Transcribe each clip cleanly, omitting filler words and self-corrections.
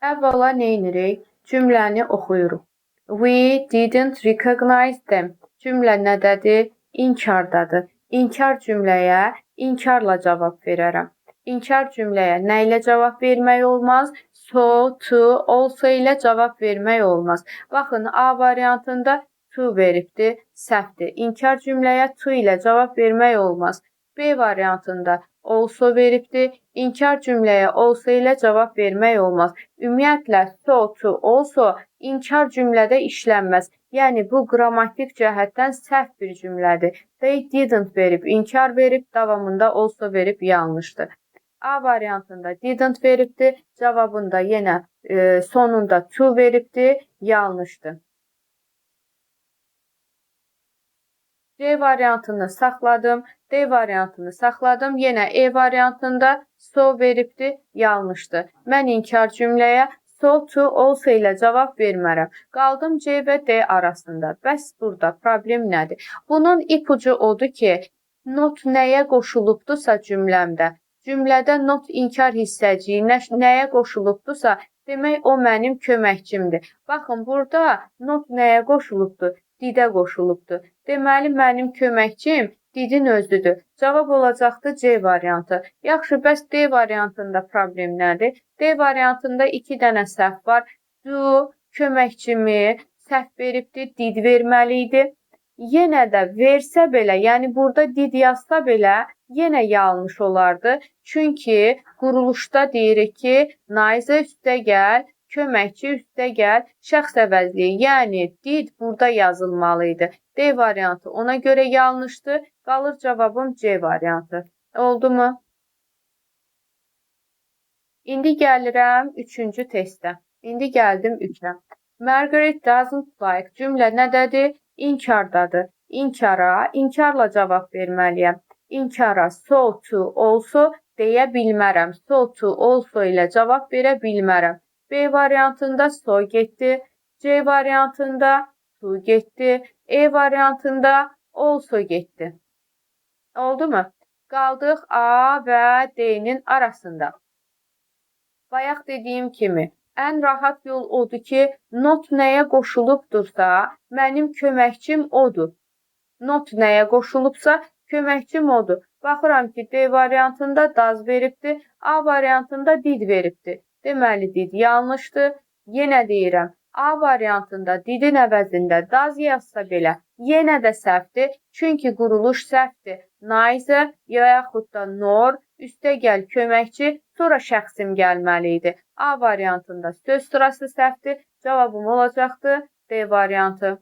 Əvvəla nə edirik? Cümləni oxuyuruq. We didn't recognize them. Cümlə nədədir? İnkardadır. İnkar cümləyə inkarla cavab verərəm. İnkar cümləyə nə ilə cavab vermək olmaz? So, to, also ilə cavab vermək olmaz. Baxın, A variantında to veribdir, səhvdir. İnkar cümləyə to ilə cavab vermək olmaz. B variantında also veribdir. İnkar cümləyə also ilə cavab vermək olmaz. Ümumiyyətlə, so, to, also inkar cümlədə işlənməz. Yəni, bu qrammatik cəhətdən səhv bir cümlədir. They didn't verib, inkar verib, davamında also verib, yanlışdır. A variantında didn't veribdir, cavabında yenə sonunda to veribdir, yanlışdır. C variantını saxladım, D variantını saxladım. Yenə E variantında so veribdir, yanlışdır. Mən inkar cümləyə so, to, also ilə cavab vermərəm. Qaldım C və D arasında. Bəs burada problem nədir? Bunun ipucu odur ki, not nəyə qoşulubdursa cümləmdə, cümlədə not inkar hissəciyi nəyə qoşulubdursa, demək o mənim köməkçimdir. Baxın, burada not nəyə qoşulubdur? Didə qoşulubdur. Deməli, mənim köməkçim didin özüdür. Cavab olacaqdır C variantı. Yaxşı, bəs D variantında problem nədir? D variantında 2 dənə səhv var. Do köməkçimi səhv veribdir, did verməli idi. Yenə də versə belə, yəni burada did yazsa belə, yenə yanlış olardı. Çünki quruluşda deyirik ki, neither üstə gəl, köməkçi üstə gəl, şəxs əvəzliyi, yəni did burada yazılmalı idi. D variantı ona görə yanlışdır. Qalır cavabım C variantı. Oldu mu? İndi gəlirəm 3-cü testə. İndi gəldim 3-ə. Margaret doesn't like cümlə nədədir? İnkardadır. İnkara inkarla cavab verməliyəm. İnkara so, to, also deyə bilmərəm. So, to, also ilə cavab verə bilmərəm. B variantında so getdi, C variantında to getdi, E variantında also getdi. Oldu mu? Qaldıq A və D-nin arasında. Bayaq dediyim kimi, ən rahat yol odur ki, not nəyə qoşulubdursa, mənim köməkçim odur. Not nəyə qoşulubsa, köməkçim odur. Baxıram ki, D variantında does veribdir, A variantında did veribdir. Deməli, did yanlışdır. Yenə deyirəm, A variantında didin əvəzində does yazsa belə, yenə də səhvdir. Çünki quruluş səhvdir. Neither ya yaxud da nor, üstə gəl köməkçi, sonra şəxsim gəlməli idi. A variantında söz sırası səhvdir. Cavabım olacaqdır D variantı.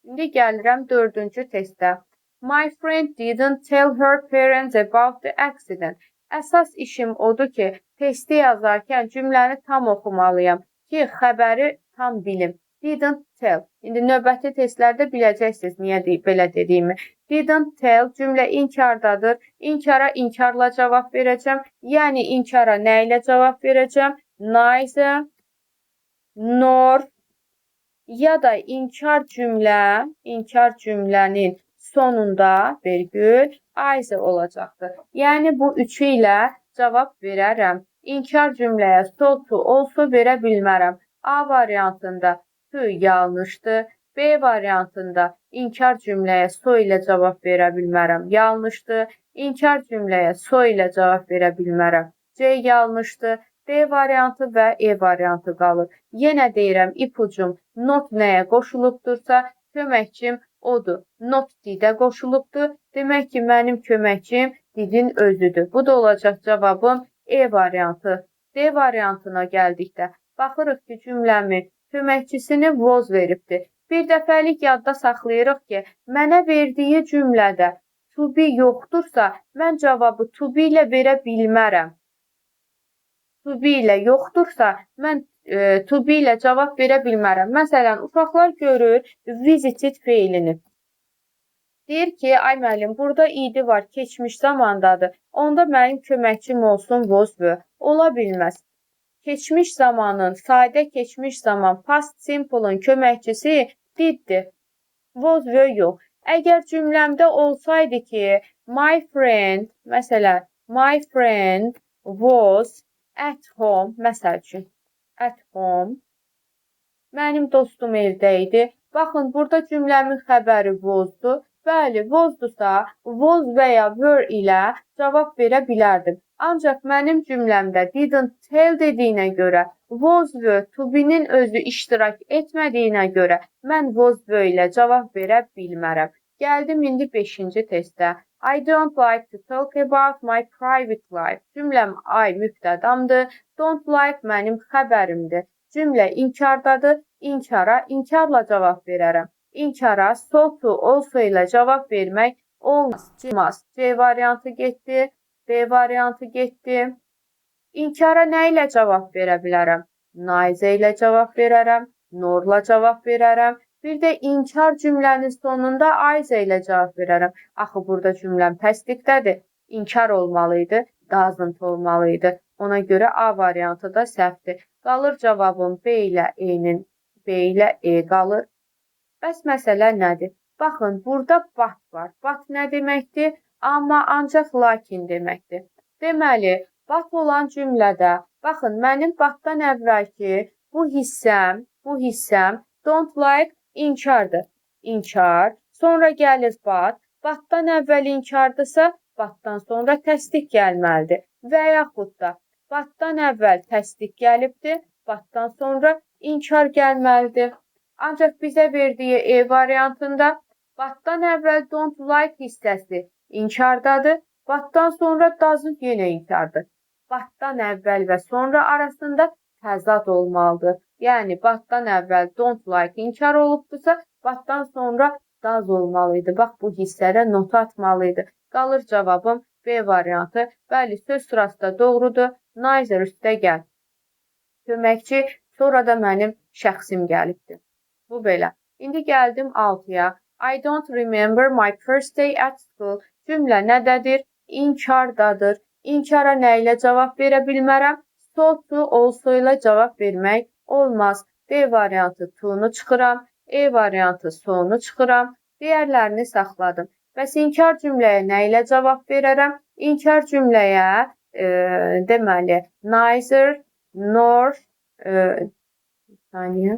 İndi gəlirəm 4-cü testə. My friend didn't tell her parents about the accident. Əsas işim odur ki, testi yazarkən cümləni tam oxumalıyam ki, xəbəri tam bilim. Didn't tell. İndi növbəti testlərdə biləcəksiniz niyə belə dediyimi. Didn't tell cümlə inkardadır. İnkara inkarla cavab verəcəm. Yəni inkara nə ilə cavab verəcəm? Neither, nor ya da inkar cümlə, inkar cümlənin sonunda vergül either olacaqdır. Yəni bu üçü ilə cavab verərəm. İnkar cümləyə so, to, also verə bilmərəm. A variantında to yanlışdır. B variantında inkar cümləyə so ilə cavab verə bilmərəm. Yanlışdır. İnkar cümləyə so ilə cavab verə bilmərəm. C yanlışdır. D variantı və E variantı qalır. Yenə deyirəm, ipucum not nəyə qoşulubdursa, köməkçim odur. Not didə qoşulubdur. Demək ki, mənim köməkçim didin özüdür. Bu da olacaq cavabım E variantı. D variantına gəldikdə baxırıq ki, cümləmi köməkçisini was veribdir. Bir dəfəlik yadda saxlayırıq ki, mənə verdiyi cümlədə to be yoxdursa, mən cavabı to be ilə verə bilmərəm. To be ilə yoxdursa, mən to be ilə cavab verə bilmərəm. Məsələn, uşaqlar görür visited feilini. Deyir ki, ay müəllim, burada idi var, keçmiş zamandadır. Onda mənim köməkçim olsun was, were. Ola bilməz. Keçmiş zamanın, sadə keçmiş zaman, past simple-ın köməkçisi diddir. Was, were yox. Əgər cümləmdə olsaydı ki, my friend, məsələn, my friend was at home, məsəl üçün. at home. Mənim dostum evdə idi. Baxın, burada cümləmin xəbəri was-dur. Bəli, was-dursa, was və ya were ilə cavab verə bilərdim. Ancaq mənim cümləmdə didn't tell dediyinə görə, was were, to be-nin özü iştirak etmədiyinə görə mən was were ilə cavab verə bilmərəm. Gəldim indi 5-ci testə. I don't like to talk about my private life. Cümləm I mübtədamdır. Don't like mənim xəbərimdir. Cümlə inkardadır. İnkara inkarla cavab verərəm. İnkara so, to, also ilə cavab vermək olmaz. C variantı getdi. B variantı getdi. İnkara nə ilə cavab verə bilərəm? Neither ilə cavab verərəm. Norla cavab verərəm. Bir də inkar cümlənin sonunda either ilə cavab verərəm. Axı burada cümləm təsdiqdədir. İnkar olmalı idi, doesn't olmalı idi. Ona görə A variantı da səhvdir. Qalır cavabım B ilə E-nin, B ilə E qalır. Bəs məsələ nədir? Baxın, burada but var. But nə deməkdir? Amma, ancaq, lakin deməkdir. Deməli, but olan cümlədə, baxın, mənim but-dan əvvəlki bu hissəm don't like inkardır. İnkar, sonra gəlir but, but-dan əvvəl inkardırsa, but-dan sonra təsdiq gəlməlidir. Və yaxud da but-dan əvvəl təsdiq gəlibdir, but-dan sonra inkar gəlməlidir. Ancaq bizə verdiyi E variantında but-dan əvvəl don't like hissəsi inkardadır, but-dan sonra doesn't yenə inkardır. But-dan əvvəl və sonra arasında təzad olmalıdır. Yəni but-dan əvvəl don't like inkar olubdursa, but-dan sonra does olmalı idi. Bax, bu hissədə not atmalı idi. Qalır cavabım B variantı. Bəli, söz sırası da doğrudur. Neither üstə gəl. Köməkçi, sonra da mənim şəxsim gəlibdir. Bu belə. İndi gəldim 6-ya. I don't remember my first day at school. Cümlə nədədir? İnkardadır. İnkara nə ilə cavab verə bilmərəm? So, to, also ilə cavab vermək olmaz. D variantı to-nu çıxıram. E variantı so-nu çıxıram. Digərlərini saxladım. Bəs inkar cümləyə nə ilə cavab verərəm? İnkar cümləyə deməli, neither, nor, saniyə,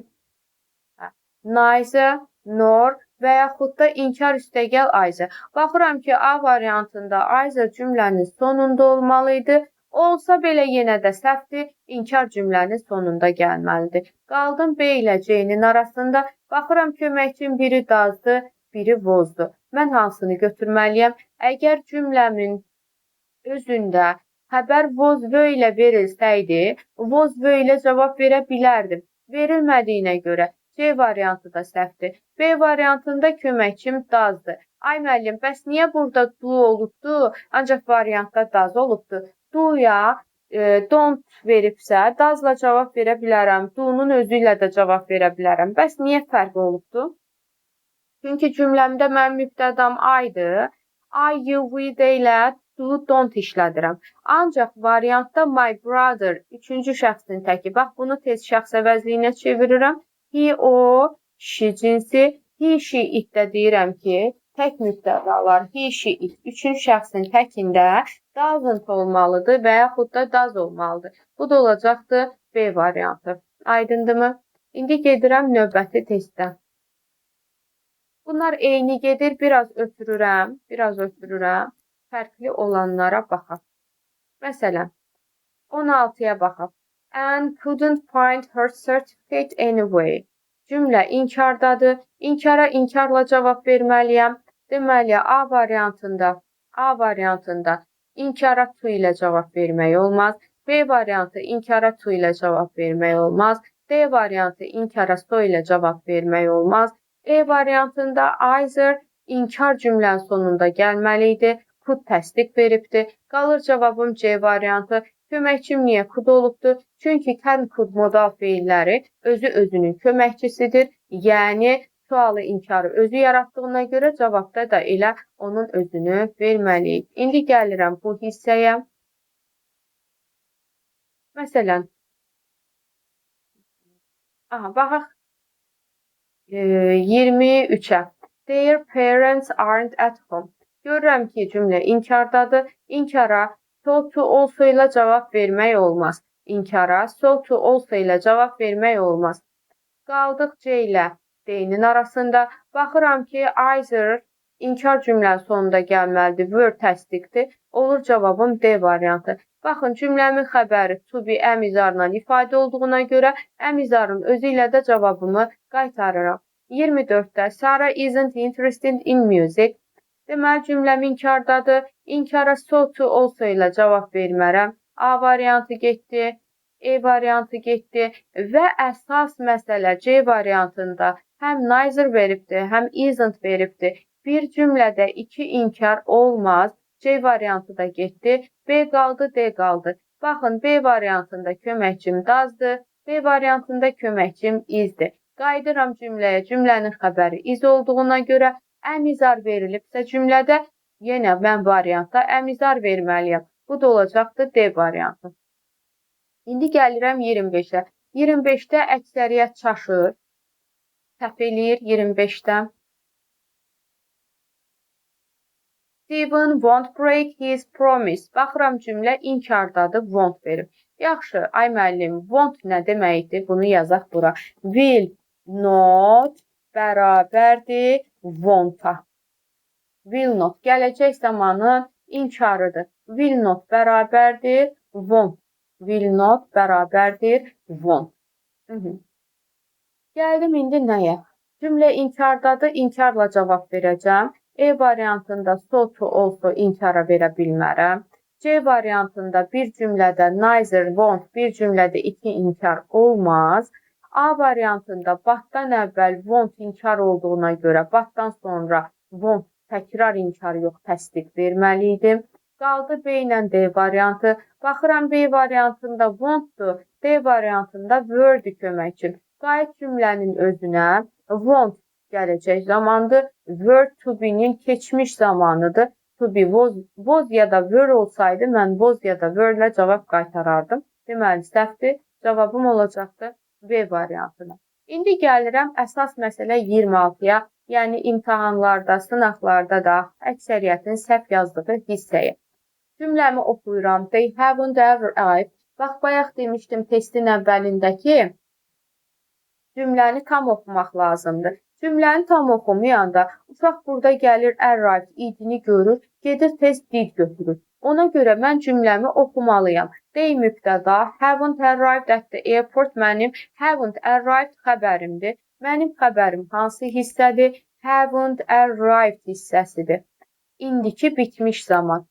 neither, nor və yaxud da inkar üstəgəl either. Baxıram ki, A variantında either cümlənin sonunda olmalı idi. Olsa belə yenə də səhvdir. İnkar cümlənin sonunda gəlməlidir. Qaldım B ilə C-nin arasında. Baxıram, köməkçinin biri does-dır, biri was-dur. Mən hansını götürməliyəm? Əgər cümləmin özündə xəbər was, were ilə verilsəydi, was, were ilə cavab verə bilərdim. Verilmədiyinə görə C variantı da səhvdir. B variantında köməkçim does-dır. Ay müəllim, bəs niyə burada do olubdu, ancaq variantda does olubdu? Do-ya don't veribsə, does-la cavab verə bilərəm. Do-nun özü ilə də cavab verə bilərəm. Bəs niyə fərq olubdu? Çünki cümləmdə mənim mübtədam I-dır. I, you, we, they ilə do, don't işlədirəm. Ancaq variantda my brother üçüncü şəxsin təki. Bax, bunu tez şəxs əvəzliyinə çevirirəm. He, o, she cinsi. He, she, it-də deyirəm ki, tək mübtədalar he, she, it üçüncü şəxsin təkində doesn't olmalıdır və yaxud da does olmalıdır. Bu da olacaqdır B variantı. Aydındırmı? İndi gedirəm növbəti testə. Bunlar eyni gedir. Biraz ötürürəm, biraz ötürürəm. Fərqli olanlara baxaq. Məsələn, 16-ya baxaq. Anne couldn't find her certificate anywhere. Cümlə inkardadır. İnkara inkarla cavab verməliyəm. Deməli, A variantında inkara to ilə cavab vermək olmaz. B variantı inkara to ilə cavab vermək olmaz. D variantı inkara so ilə cavab vermək olmaz. E variantında either inkar cümlənin sonunda gəlməli idi. Could təsdiq veribdir. Qalır cavabım C variantı. Köməkçim niyə could olubdur? Çünki can, could modal feilləri özü özünün köməkçisidir. Yəni sualı inkarı özü yaratdığına görə cavabda da elə onun özünü verməliyik. İndi gəlirəm bu hissəyə. Məsələn, aha, baxaq 23-ə. Their parents aren't at home. Görürəm ki, cümlə inkardadır. İnkara so, to, also ilə cavab vermək olmaz. İnkara so to also ilə cavab vermək olmaz. Qaldıq C ilə D-nin arasında. Baxıram ki, either inkar cümlənin sonunda gəlməlidir. Were təsdiqdir. Olur cavabım D variantı. Baxın, cümləmin xəbəri to be əmizarla ifadə olduğuna görə əmizarın özü ilə də cavabımı qaytarıram. 24-də Sarah isn't interested in music. Deməli, cümləm inkardadır. İnkara so to also ilə cavab vermərəm. A variantı getdi, E variantı getdi və əsas məsələ C variantında həm neither veribdir, həm isn't veribdir. Bir cümlədə iki inkar olmaz. C variantı da getdi. B qaldı, D qaldı. Baxın, B variantında köməkçim does-dır, D variantında köməkçim is-dir. Qayıdıram cümləyə. Cümlənin xəbəri is olduğuna görə əmizar verilibsə cümlədə yenə mən variantda əmizar verməliyəm. Bu da olacaqdır D variantı. İndi gəlirəm 25-ə. 25-də əksəriyyət çaşır. Səhv eləyir 25-də. Steven won't break his promise. Baxıram cümlə inkardadır, won't verib. Yaxşı, ay müəllim, won't nə deməkdir? Bunu yazaq bura. Will not bərabərdir won't-a. Will not gələcək zamanın inkarıdır. Will not bərabərdir won't. Will not bərabərdir won't. Gəldim indi nəyə? Cümlə inkardadır, inkarla cavab verəcəm. E variantında so to also inkara verə bilmərəm. C variantında bir cümlədə neither won't, bir cümlədə iki inkar olmaz. A variantında but-dan əvvəl won't inkar olduğuna görə but-dan sonra won't təkrar inkar yox, təsdiq verməli idim. Qaldı B ilə D variantı. Baxıram B variantında won't-dur, D variantında were-dur köməkçim. Qayıt cümlənin özünə won't gələcək zamandır. Were to be-nin keçmiş zamanıdır. To be was, was ya da were olsaydı mən was ya da were ilə cavab qaytarardım. Deməli səhvdir. Cavabım olacaqdı B variantına. İndi gəlirəm əsas məsələ 26-ya, yəni imtahanlarda, sınaqlarda da əksəriyyətin səhv yazdığı hissəyə. Cümləmi oxuyuram. They haven't arrived. Bax, bayaq demişdim testin əvvəlindəki cümləni tam oxumaq lazımdır. Cümləni tam oxumayanda uşaq burada gəlir arrived idini görür, gedir tez did götürür. Ona görə mən cümləmi oxumalıyam. They mübtəda, haven't arrived at the airport mənim haven't arrived xəbərimdir. Mənim xəbərim hansı hissədir? Haven't arrived hissəsidir. İndiki bitmiş zaman.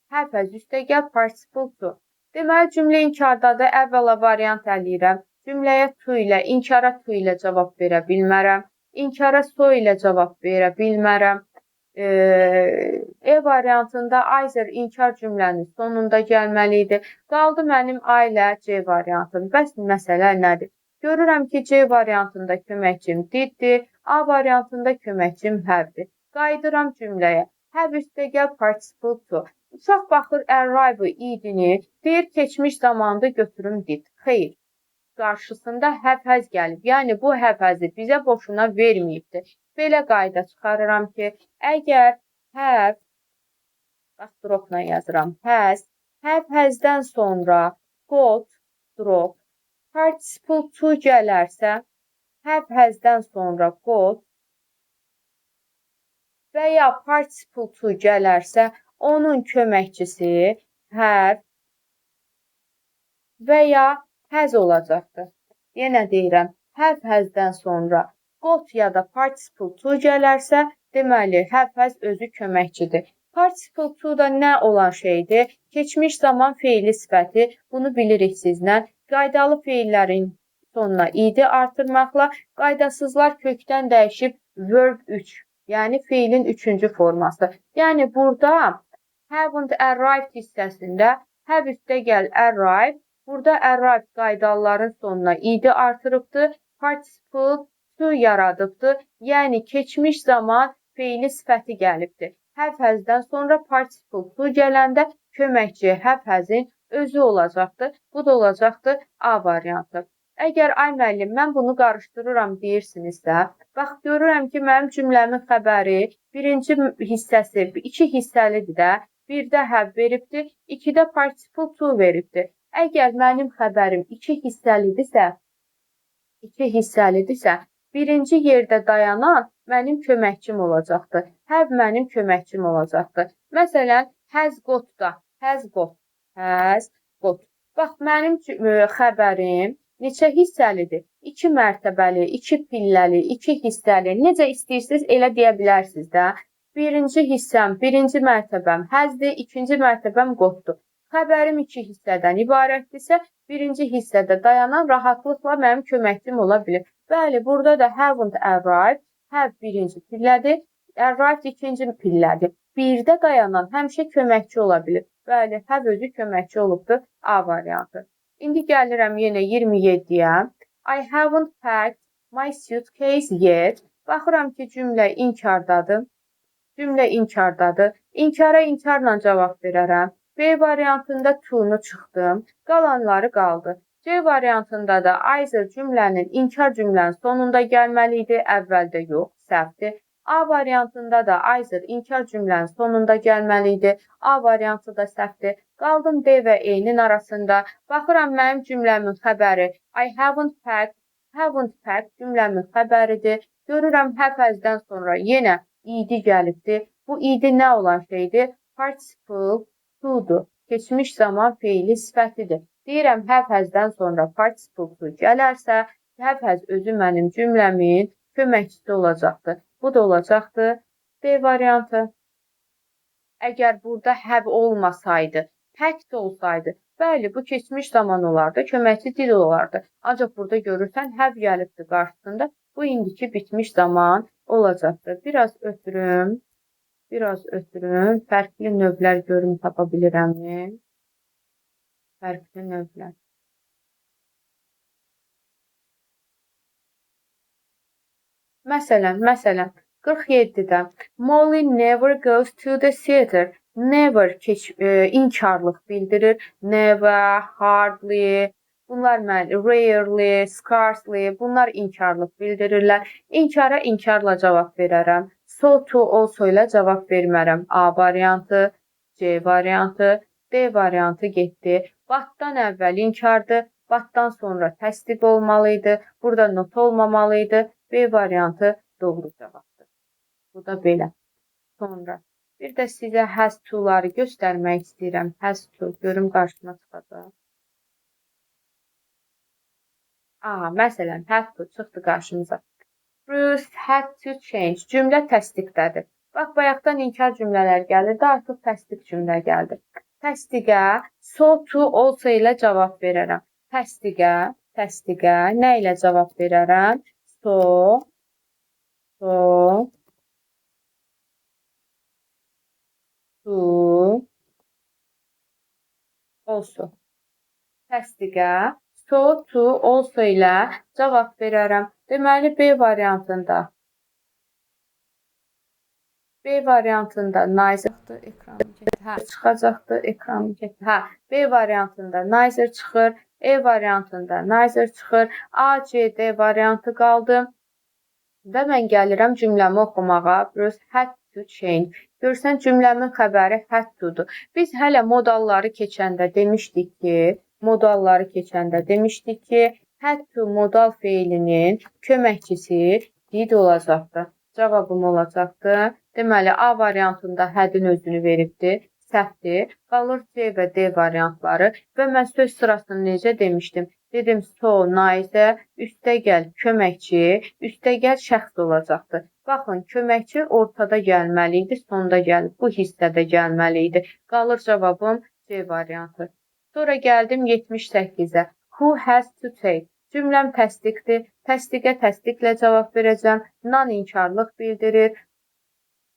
Have has üstəgəl participle to. Deməli, cümlə inkardadır. Əvvəla variant eləyirəm. Cümləyə to ilə, inkara to ilə cavab verə bilmərəm. İnkara so ilə cavab verə bilmərəm. E variantında either inkar cümlənin sonunda gəlməli idi. Qaldı mənim A ilə C variantım. Bəs məsələ nədir? Görürəm ki, C variantında köməkçim did-dir, A variantında köməkçim have-dir. Qayıdıram cümləyə. Have üstəgəl participle to. Uşaq baxır arrive idini, deyir keçmiş zamanda götürüm did. Xeyr. Qarşısında have has gəlib. Yəni bu have has-i bizə boşuna verməyibdir. Belə qayda çıxarıram ki, əgər have, bax dropla yazıram, has, have has-dən sonra got, drop, participle to gələrsə, have has-dən sonra got və ya participle to gələrsə, onun köməkçisi have və ya has olacaqdır. Yenə deyirəm, have has-dən sonra got ya da participle to gələrsə, deməli, have has özü köməkçidir. Participle to da nə olan şeydir? Keçmiş zaman feili sifəti, bunu bilirik sizlə. Qaydalı feillərin sonuna idi artırmaqla, qaydasızlar kökdən dəyişib verb 3, yəni feilin 3-cü forması. Yəni burada haven't arrived hissəsində have üstəgəl arrived, burada arrived qaydalıların sonuna idi artırıbdır, participle to yaradıbdır. Yəni keçmiş zaman feili sifəti gəlibdir. Have has-dən sonra participle to gələndə köməkçi have has-in özü olacaqdır. Bu da olacaqdır A variantı. Əgər ay müəllim, mən bunu qarışdırıram deyirsinizsə, bax görürəm ki, mənim cümləmin xəbəri birinci hissəsi iki hissəlidir də. Birdə have veribdir, ikidə participle to veribdir. Əgər mənim xəbərim iki hissəlidirsə, birinci yerdə dayanan mənim köməkçim olacaqdır. Have mənim köməkçim olacaqdır. Məsələn, has got-da, has got, has got. Bax, mənim xəbərim neçə hissəlidir? 2 mərtəbəli, 2 pilləli, 2 hissəli. Necə istəyirsiniz, elə deyə bilərsiniz də. Birinci hissəm, birinci mərtəbəm has-dir, ikinci mərtəbəm got-dur. Xəbərim 2 hissədən ibarətdirsə, birinci hissədə dayanan rahatlıqla mənim köməkçim ola bilir. Bəli, burada da haven't arrived, have birinci pillədir, arrived ikinci pillədir. Birdə dayanan həmişə köməkçi ola bilir. Bəli, have özü köməkçi olubdur, A variantı. İndi gəlirəm yenə 27-yə. I haven't packed my suitcase yet. Baxıram ki, cümlə inkardadır. Cümlə inkardadır. İnkara inkarla cavab verərəm. B variantında to-nu çıxdım. Qalanları qaldı. C variantında da either cümlənin, inkar cümlənin sonunda gəlməli idi, əvvəldə yox, səhvdir. A variantında da either inkar cümlənin sonunda gəlməli idi. A variantı da səhvdir. Qaldım D və E-nin arasında. Baxıram mənim cümləmin xəbəri I haven't packed, haven't packed cümləmin xəbəridir. Görürəm have has-dən sonra yenə ed gəlibdir. Bu ed nə olan şeydir? Participle to-dur. Keçmiş zaman feili sifətidir. Deyirəm have has-dən sonra participle to gələrsə, have has özü mənim cümləmin köməkçisi olacaqdır. Bu da olacaqdır D variantı. Əgər burada have olmasaydı, packed olsaydı, bəli, bu keçmiş zaman olardı, köməkçi did olardı. Ancaq burada görürsən, have gəlibdir qarşısında. Bu indiki bitmiş zaman olacaqdır. Biraz ötürüm, biraz ötürüm. Fərqli növlər görüm, tapa bilirəmmi? Fərqli növlər. Məsələn, 47-də Molly never goes to the theater. Never inkarlıq bildirir. Never, hardly, bunlar mən rarely, scarcely, bunlar inkarlıq bildirirlər. İnkara inkarla cavab verərəm. So to, also ilə cavab vermərəm. A variantı, C variantı, D variantı getdi. But-dan əvvəl inkardır, but-dan sonra təsdiq olmalı idi. Burada not olmamalı idi. B variantı doğru cavabdır. Bu da belə. Sonra bir də sizə has to-ları göstərmək istəyirəm. Has to, görüm qarşıma çıxacaq. Aha, məsələn, had to çıxdı qarşımıza. Bruce had to change. Cümlə təsdiqdədir. Bax, bayaqdan inkar cümlələr gəlirdi, artıq təsdiq cümlə gəldi. Təsdiqə so to also ilə cavab verərəm. Təsdiqə nə ilə cavab verərəm? So, so, to, also. Təsdiqə so, to, also ilə cavab verərəm. Deməli, B variantında. B variantında neither ekranı getdi. Hə, çıxacaqdı, ekranı getdi. Hə, B variantında neither çıxır. E variantında neither çıxır. A, C, D variantı qaldı. Və mən gəlirəm cümləmi oxumağa. Bruce had to change. Görsən, cümləmin xəbəri had to-dur. Biz hələ modalları keçəndə demişdik ki, had to modal feilinin köməkçisi did olacaqdır. Cavabım olacaqdır. Deməli, A variantında had-in özünü veribdir, səhvdir. Qalır C və D variantları və mən söz sırasını necə demişdim? Dedim, so, neither, üstə gəl köməkçi, üstə gəl şəxs olacaqdır. Baxın, köməkçi ortada gəlməli idi, sonda gəlib, bu hissədə gəlməli idi. Qalır cavabım C variantı. Sonra gəldim 78-ə. Who has to take? Cümləm təsdiqdir. Təsdiqə təsdiqlə cavab verəcəm. None inkarlıq bildirir.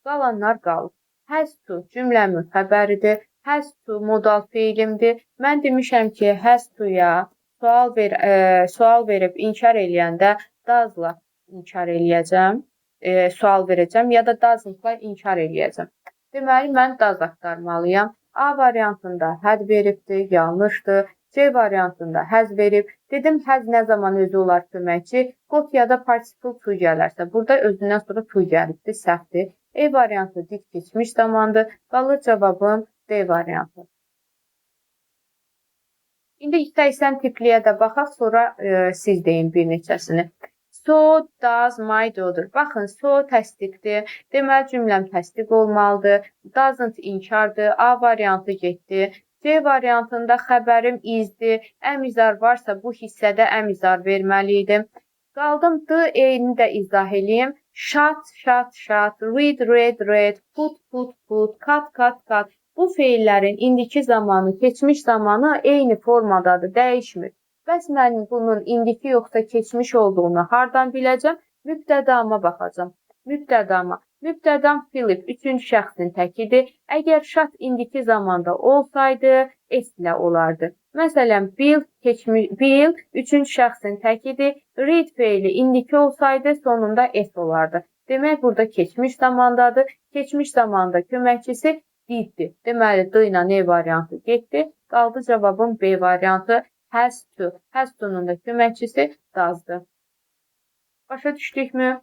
Qalanlar qalır. Has to cümləmin xəbəridir. Has to modal feilimdir. Mən demişəm ki, has to-ya sual verib inkar eləyəndə does-la inkar eləyəcəm. Sual verəcəm ya da doesn't-la inkar eləyəcəm. Deməli, mən does axtarmalıyam. A variantında had veribdir, yanlışdır. C variantında has verib. Dedim, has nə zaman özü olar köməkçi? Got ya da participle to gələrsə. Burada özündən sonra to gəlibdir, səhvdir. E variantı did keçmiş zamandır. Qalır cavabım D variantı. İndi 80 tipliyə də baxaq, sonra siz deyin bir neçəsini. So does my daughter. Baxın, so təsdiqdir. Deməli, cümləm təsdiq olmalıdır. Doesn't inkardır. A variantı getdi. C variantında xəbərim is-dir. Am, is, are varsa bu hissədə am, is, are verməli idim. Qaldım D, E-ni də izah eləyim. Shut, shut, shut, read, read, read, put, put, put, cut, cut, cut. Bu feillərin indiki zamanı, keçmiş zamanı eyni formadadır, dəyişmir. Bəs mən bunun indiki yoxsa keçmiş olduğunu hardan biləcəm? Mübtədama baxacağam. Mübtədama. Mübtədam Philip üçüncü şəxsin təkidir. Əgər shut indiki zamanda olsaydı, S ilə olardı. Məsələn, Bill keçmiş, Bill üçüncü şəxsin təkidir. Read feili indiki olsaydı, sonunda S olardı. Demək, burada keçmiş zamandadır. Keçmiş zamanda köməkçisi did-dir. Deməli, D ilə E variantı getdi. Qaldı cavabın B variantı has to. Has to-nun da köməkçisi does-dır. Başa düşdükmü?